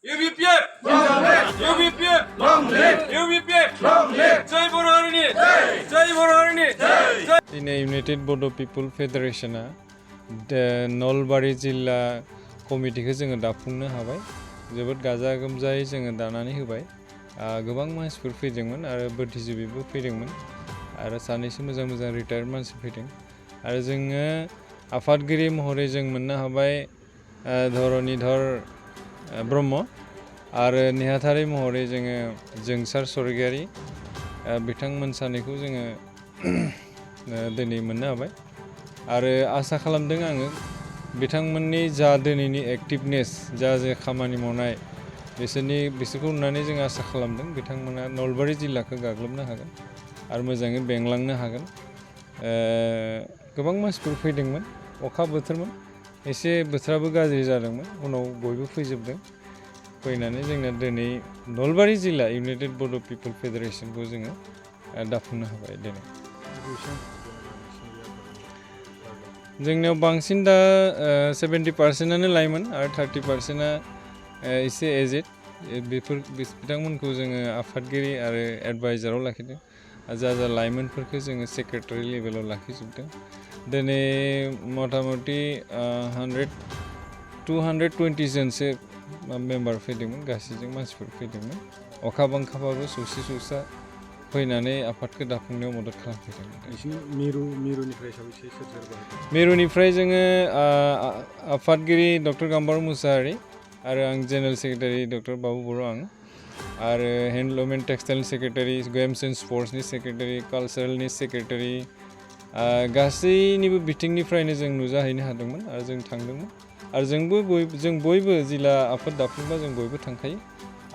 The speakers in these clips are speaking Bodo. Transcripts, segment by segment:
Ubpf! Ubpf! Ubpf! जय बर' हारिनि जय बर' हारिनि दिनै इउनाइटेड बड' पिपल फेडारेशना नलबारि जिल्ला कमिटिखौ जोङो दाफुंनो हाबाय जोबोद गाजा गोमजायै जोङो दानानै होबाय गोबां मानसिफोर फैदोंमोन आरो बुद्धिजिबिबो फैदोंमोन आरो सानैसो मोजां रिटायार्ड मानसि फैदों आरो जोङो आफादगिरि महरै जों मोननो हाबाय धरनीधर ब्रह्म आरो नेहाथारि महरै जोङो जोंसार स्वर्गियारि बिथांमोन सानैखौ जोङो दिनै मोननो हाबाय आरो आसा खालामदों आङो बिथांमोननि जा दिनैनि एक्टिभनेस जा खामानि मावनाय बिसोरखौ नुनानै जों आसा खालामदों बिथांमोना नलबारि जिल्लाखौ गाग्लोबनो हागोन आरो मोजाङै बेंलांनो हागोन गोबां मानसिफोर फैदोंमोन अखा बोथोरमोन एसे बोथोराबो गाज्रि जादोंमोन उनाव बयबो फैजोबदों फैनानै जोंना दिनै नलबारि जिल्ला इउनाइटेड बड' पिपल फेडारेशनखौ जोङो दाफुंनो हाबाय दिनै जोंनियाव बांसिन दा 70%आनो लाइमोन आरो 30%आ एसे एजेड बिथांमोनखौ जोङो आफादगिरि आरो एडभाइजाराव लाखिदों जा लाइमोनफोरखौ जोङो सेक्रेटारि लेभेलाव लाखिजोबदों दिनै मथा मथि 220 जनसो मेम्बार फैदोंमोन गासैजों मानसिफोर फैदोंमोन अखा बांखाबाबो सौसा फैनानै आफादखौ दाफुंनायाव मदद खालामफैदों मिरुनिफ्राय जोङो आफादगिरि डक्टर गाम्बार मुसाहारि आरो आं जेनेरेल सेक्रेटारि डक्टर बाबु बर' आं आरो handloom and textile secretary games and स्पर्ट्सनि सेक्रेटारि कालचारेलनि सेक्रेटारि गासैनिबो बिथिंनिफ्रायनो जों नुजाहैनो हादोंमोन आरो जों थांदोंमोन आरो जों बयबो जिल्ला आफाद दाफुंबा जों बयबो थांखायो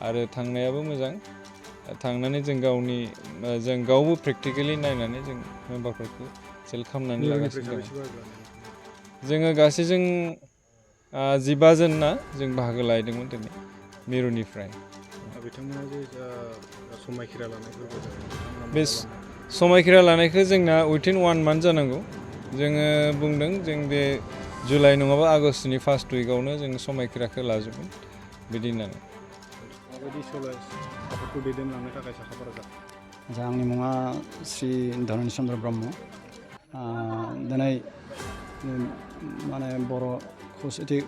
आरो थांनायाबो मोजां थांनानै जों गावबो प्रेक्टिकेलि नायनानै जों मेम्बारफोरखौ सेलेक्ट खालामनानै लागासिनो दं जोङो गासैजों 15 जन ना जों बाहागो लादोंमोन दिनै मिरुनिफ्राय बिथांमोना जे समायखिरा लानायफोरखौ बे समायखिरा लानायखौ जोंना उइथिन 1 मान्थ जानांगौ जोङो बुंदों जों बे जुलाइ नङाबा आगष्टनि फार्स्ट उइकआवनो जों समायखिराखौ लाजोबगोन बिदि होननानै आफादखौ दैदेनलांनो थाखाय साखाफारा जागोन आंनि मुङा श्री धरणी चन्द्र ब्रह्म दिनै माने बर' खौसेथि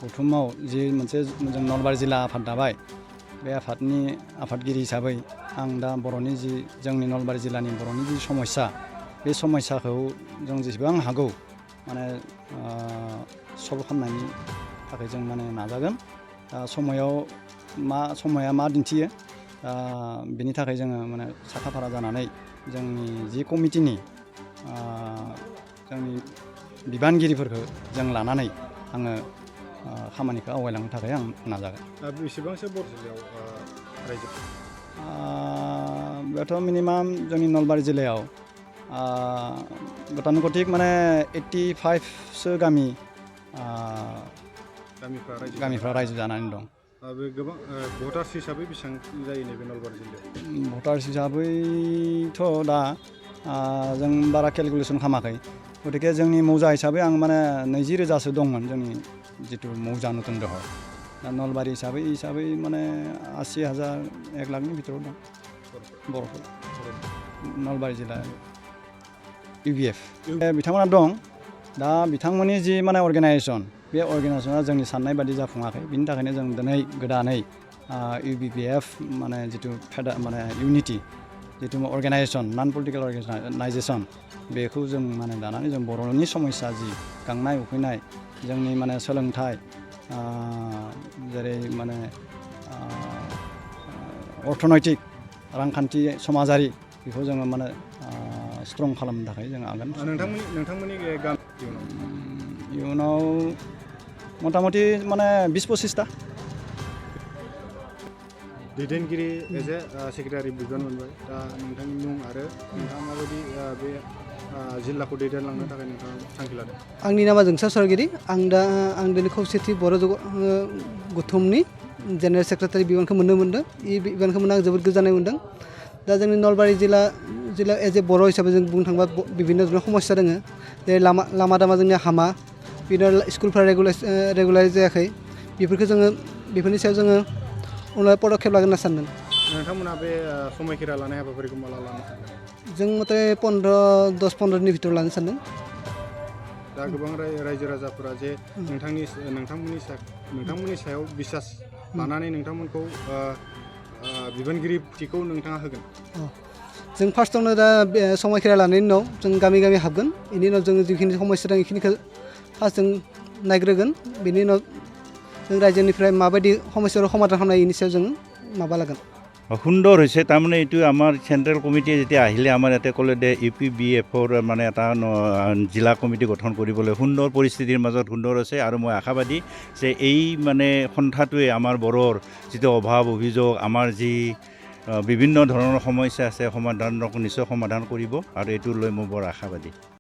गौथुमाव जि मोनसे जों नलबारि जिल्ला आफाद दाबाय बे आफादनि आफादगिरि हिसाबै आं दा जोंनि नलबारि जिल्लानि बर'नि जि समस्या बे समस्याखौ जों जेसेबां हागौ माने सल्भ खालामनायनि थाखाय जों माने नाजागोन समाया मा दिन्थियो बेनि थाखाय जोङो माने साखाफारा जानानै जोंनि जि कमिटिनि जोंनि बिबानगिरिफोरखौ जों लानानै आङो खामानिखौ आवगायलांनो थाखाय आं नाजागोन बेसेबांसो बर' जिल्लायाव रायजो बेथ' मिनिमाम जोंनि नलबारि जिल्लायाव गतानुगतिक माने 85सो गामिफ्रा रायजो जानानै दं बे गोबां भटार्स हिसाबै बेसेबां जायो नैबे नलबारि जिल्लायाव भटार्स हिसाबैथ' दा जों बारा केलकुलेसन खालामाखै गतिके जोंनि मौजा हिसाबै आं माने 20,000सो दंमोन जोंनि जितु मौजा नतुन दहर दा नलबारि हिसाबै माने 80,000 1 लाखनि भितराव दं बर'फोर नलबारि जिल्ला UBF बिथांमोना दं दा बिथांमोननि जि माने अर्गेनाइजेसन बे अर्गेनाइजेसना जोंनि साननाय बादि जाफुङाखै बिनि थाखायनो जों दिनै गोदानै UBPF माने जितु माने इउनिटि जितु अर्गेनाइजेसन नन पलिटिकेल अर्गेनाइजेसन बेखौ जों माने दानानै जों बर'नि समस्या जि गांनाय उखैनाय जोंनि माने सोलोंथाइ जेरै माने अर्थनैतिक रांखान्थि समाजारि बेखौ जोङो माने स्ट्रं खालामनो थाखाय जों आगान नोंथांमोननि गामि इयुनाव मथा मथि माने 20-25टा दैदेनगिरि एज ए सेक्रेटारि बिबान मोनबाय दा नोंथांनि मुं आरो नोंथाङा माबायदि बे जिल्लाखौ दैदेनलांनो थाखाय नोंथाङा थांखि लादों आंनि नामा जोंसार स्वर्गियारि आं दिनै खौसेथि बर' गौथुमनि जेनेरेल सेक्रेटारि बिबानखौ मोननो मोनदों बे बिबानखौ मोननो आं जोबोद गोजोननाय मोनदों दा जोंनि नलबारि जिल्ला एज ए बर' हिसाबै जों बुंनो थाङोबा बिभिन्न धरনের समस्या दङ जेरै लामा दामा जोंनिया हामा बिदिनो स्कुलफ्रा रेगुलार जायाखै बेफोरखौ जोङो बेफोरनि सायाव जोङो उनाव पदक्षेप लागोन होनना सानदों। नोंथांमोना बे समायखिरा लानाय हाबाफारिखौ माला लानो सानदों? जों मथे 10-15 भितर लानो सानदों। दा गोबां रायजो राजाफोरा जे नोंथांमोननि सायाव बिसास लानानै नोंथांमोनखौ बिबानगिरिथिखौ नोंथाङा होगोन। जों फार्स्टआवनो दा समायखिरा लानायनि उनाव जों गामि गामि हाबगोन। बेनि उनाव जों जिखिनि समस्या दं बेखिनिखौ फार्स्ट जों नायग्रोगोन। बेनि उनाव जों रायजोनिफ्राय माबायदि समस्याखौ समाधान खालामनाय बेनि सायाव जों माबा लागोन। সুন্দৰ হৈছে তাৰমানে এইটো আমাৰ চেণ্ট্ৰেল কমিটিয়ে যেতিয়া আহিলে আমাৰ ইয়াতে ক'লে দে UPBFৰ মানে এটা জিলা কমিটি গঠন কৰিবলৈ সুন্দৰ পৰিস্থিতিৰ মাজত সুন্দৰ আছে আৰু মই আশাবাদী যে এই মানে সন্থাটোৱে আমাৰ বড়োৰ যিটো অভাৱ অভিযোগ আমাৰ যি বিভিন্ন ধৰণৰ সমস্যা আছে নিশ্চয় সমাধান কৰিব আৰু এইটো লৈ মই বৰ আশাবাদী।